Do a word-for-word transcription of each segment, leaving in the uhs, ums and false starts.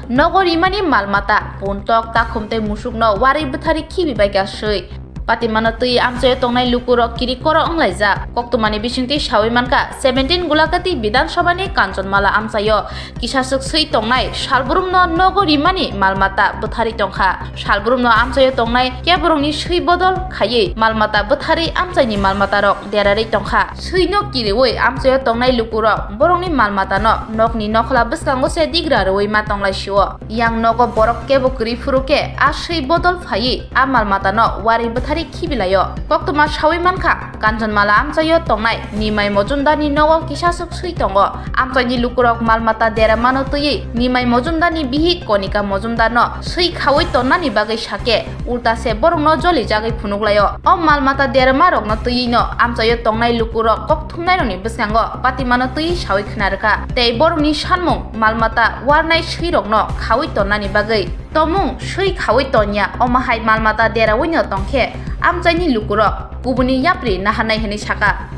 Nogo rimani mal mata, puntok, takhum tei musukno warwi bwtharwi khibi baikha swi. Patimano twi amchaio tongnai lukurok kirik koro wnglaijak. Koktwmani bisingtwi sawi mankha, seventeen Gulakati Bidhan Sabhani Kanchanmala amchaio kisaswk swi tongnai salbrumno nogo rimani mal mata bwtharwi tongkha. Salbrumno amchaio tongnai keborokni swi bodol khaiwi mal mata bwtharwi amchaini mal matarok derarwi tongkha. Swino kiriwi amchaio tongnai lukurok borokni mal matano nokni nokhla bwskango se digra rwui ma tonglaisio. Yang nogo borok kebo kwrwi phuru khe a swi bodol phaiwi a mal matano warwi bwtharwi khibilaio. Koktwma sawi mankha, Kanchanmala amchaio tongnai Nimai Mojumdarni nogo kisaswk swi tongo. Amchaini lukurok mal mata deramano twiwi Nimai Mojumdarni bihik Konika Mojumdarno swi khaui tonnani bagwi sakhe, ulta se borokno jolijagwi phunuklaio. O mal mata deramarokno twiwino amchaio tongnai lukurok kok thumnairokni bwskango patimano twi sawi khna rwkha. Tei borokni sanmung mal mata warnai swirokno khaui tonnani bagwi tomung swi khaui tonya, omo hai mal mata derawino tongkhe amchaini lukurok kubuni yapri naharnai hwnwi saka.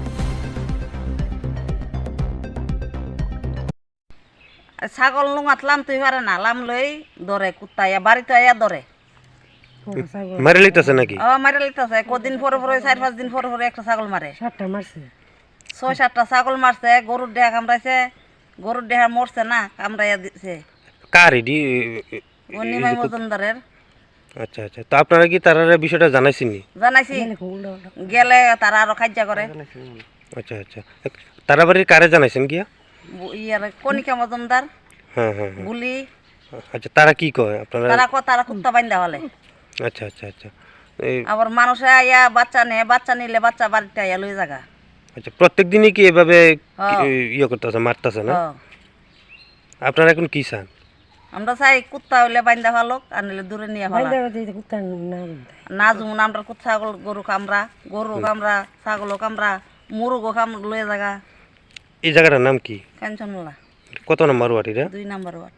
Sagol nungma tlam twi hore na lam loi dore kutta ya bari to ya dore. Mari lita se naki? O mari lita se, ko din pore pore, char panch din pore pore ekta sagol mare. Satta marse. Soi satta sagol marse, gorur deha kamraise, gorur deha morse na, kamraiya di-, se. Kari di, e, e, O Nimai e, Mojumdarer. Acha, acha. To apnara ki tarare bishoyta janaisinni? Janaisi. Gele ko ulda ulda. Gele tara aro kajja gore. Acha, acha. Tara bari kare janaisin giya? Bu-, iyare Konika Mojumdar. Hya, hya, hya. Buli. Acha, tara ki koy apnara? Tara ko tara kutta bainda hole. Acha, acha, acha. E, Abar manuse aya baccha ne, baccha nile baccha barite aya loi jaga. Acha, prottek dini ki ebabe Hya. Ki, e, iye kortase, martase na? Hya. Apnara ekhon ki chan? Amra chai kutta hole bainda phalok, anile dure niya phala. Bainda hole kutta na bainda. Na jung na amra kutta sagol goru kamra, goru Hmm. kamra, sagolo kamra, murugo kam loi jaga. Ei jagatar nam ki? Kanchanmala. Koto number ward ira? Dui number ward.